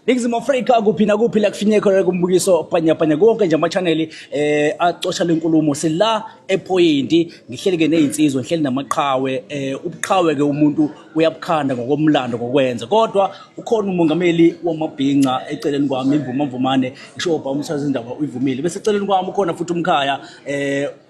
Ningizimu Afrika, kuphi nakuphi la kufinye khona kumbukiso panya panya, konke nje ama-channel acosha lenkulumo. Sila ePoyinti, ngihleli ke nezinsizwa, ngihleli namaqhawe. Ubuqhawe ke umuntu uyabukhanda ngokomlando, ngokwenza, kodwa ukhona umongameli wamabhinca eceleni kwami, iMvuma Mvumane, ngisho ubaba umthathi indaba uyivumile. Bese eceleni kwami ukhona futhi umkhaya,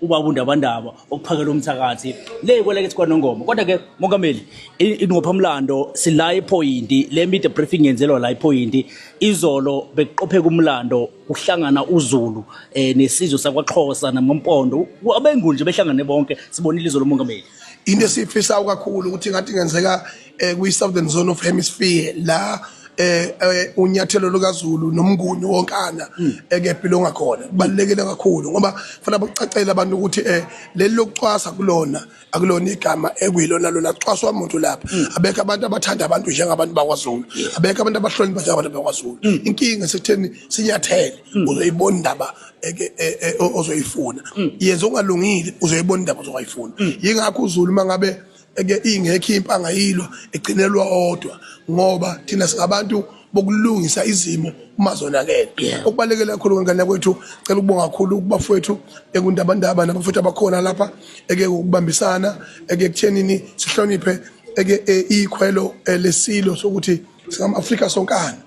ubaba uNdabandaba okuphakela umthakathi le kwelakithi kwaNongoma. Kodwa ke mongameli, ingqophamlando sila ePoyinti, le media briefing yenzelwa la ePoyinti. Izolo bekuqopheka umlando, kuhlangana uZulu nesizwe sakwaXhosa namaMpondo, abengu nje behlangane bonke. Sibonile izolo, mongameli. Into esiyifisayo kakhulu ukuthi ngathi ingenzeka kwi-southern zone of hemisphere la unyathelo lukaZulu noMnguni wonkana ekepilonga khona kubalulekile kakhulu, ngoba kufanele bakucacele abantu ukuthi leli lokucwasa kulona akulona igama ekuyilona lona kucwaswa umuntu lapha. Abekho abantu abathanda abantu njengabantu bakwaZulu, abekho abantu abahlonipha njengabantu bakwaZulu. Inkinga sekutheni sinyathele, uzoyibona indaba eke ozoyifuna, yenza okungalungile, uzoyibona indaba ozoyifuna. Yingakho uZulu mangabe eke ingekho impanga yilwa egcinelwa odwa, ngoba thina singabantu bokulungisa izimo uma zonakele. Okubalekele kakhulu ngane kwethu, cela ukubonga kakhulu kubafowethu ekuNdabandaba nabafowethu abakhona lapha eke ukubambisana eke kuthenini sihloniphe eke ikhwelo lesilo sokuthi singama-Afrika sonkana.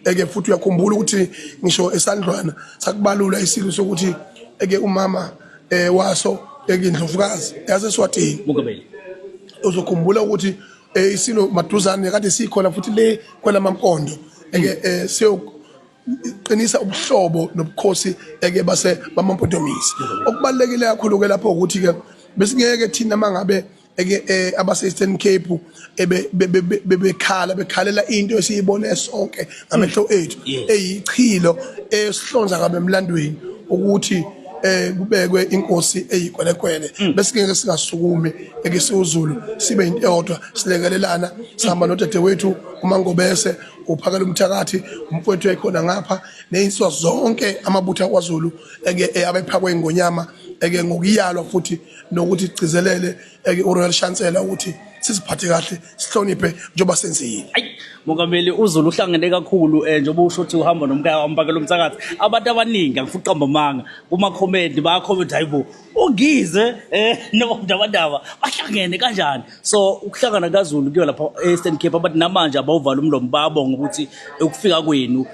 Eke futhi uyakhumbula ukuthi ngisho esandlwana sakubalula isilo sokuthi eke umama waso eke indlovukazi yaseSwatini. Mongameli. Uzokhumbula ukuthi isilo maduzane kade sikhona futhi le kwelamaMpondo eke siyo qinisa ubuhlobo nobukhosi eke base bamaMpondomise. Okubalekile kakhulu ke lapho ukuthi ke besingeke thina mangabe eke abase Eastern Cape ebe bebekhala bekhalela into esiyibone sonke ngamehlo ethu eyichilo esihlonza kabe emlandweni ukuthi kubekwe inkosi eyikwelekwele, besingeke singasukumi eke siwuZulu sibe into eyodwa, silekelelana, sihamba nodadewethu uMangobese uphakela umthakathi, umfowethu ekhona ngapha nezinsizwa zonke, amabutho akwaZulu eke abephakwe ingonyama eke ngokuyalwa futhi nokuthi gcizelele eke uRoyal Chancellor ukuthi siziphathe kahle, sihloniphe njengoba senzile. Ayi mongameli, uZulu uhlangene kakhulu, njengoba usho ukuthi uhamba nomkhaya wamphakela umthakathi. Abantu abaningi, angifuni ukuqamba amanga, kuma comment baya comment, hayibo, uNgizwe noNdabandaba bahlangene kanjani? So ukuhlangana kaZulu kuyo lapha e-Eastern Cape, abantu namanje abawuvala umlomo, bayabonga ukuthi ukufika kwenu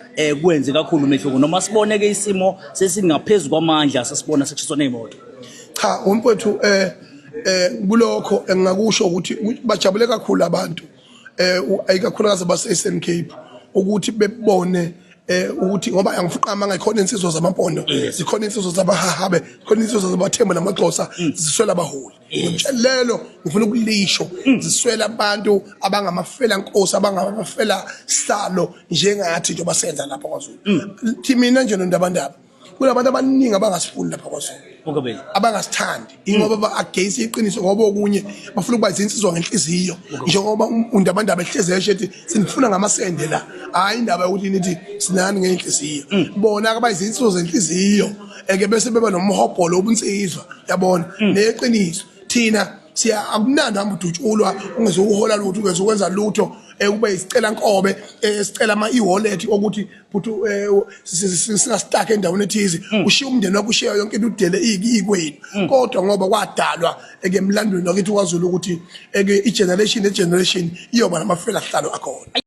kwenze kakhulu umehluko, noma sibone ke isimo sesingaphezu kwamandla, sesibona sekushiswa ney'moto. Cha umfowethu, kulokho engingakusho ukuthi bajabule kakhulu abantu, ayikakhulukazi base Eastern Cape, ukuthi bebone ukuthi ngoba angifuqama ngakhona insizwa zamaMpondo, zikhona insizwa zabaHahabe, zikhona insizwa zabaThembu namaXhosa, ziswela abaholi. Ngitshelelo ngifuna ukulisho, ziswela abantu abangamafela nkosi, abangamafela sihlalo njengathi njengoba senza lapha kwaZulu. Thi mina nje noNdabandaba, kunabantu abaningi abangasifuni lapha kwaZulu, Mongameli. abangasithandi, ingoba ba-against iqiniso, ngoba okunye bafuna ukuba izinsizwa ngenhliziyo, njengoba uNdabandaba ehlezi esho ethi sinifuna ngamasende la, hhayi indaba yokuthi nithi sinani ngenhliziyo. Bona abayizinsizwa zenhliziyo eke bese beba nomhobholo wobunsizwa, yabona, neqiniso. Thina siya akumnandi hamba udutshulwa, ungezukuhola lutho, ungezukwenza lutho, kube isicela nkobe, sicela ama e-wallet okuthi futhi singasitaka endaweni ethize, ushiya umndeni wakho, ushiya yonke into, udele ikwenu. Kodwa ngoba kwadalwa eke emlandweni wakithi kwaZulu ukuthi eke i-generation ne-generation iyoba namafela sihlalo akhona.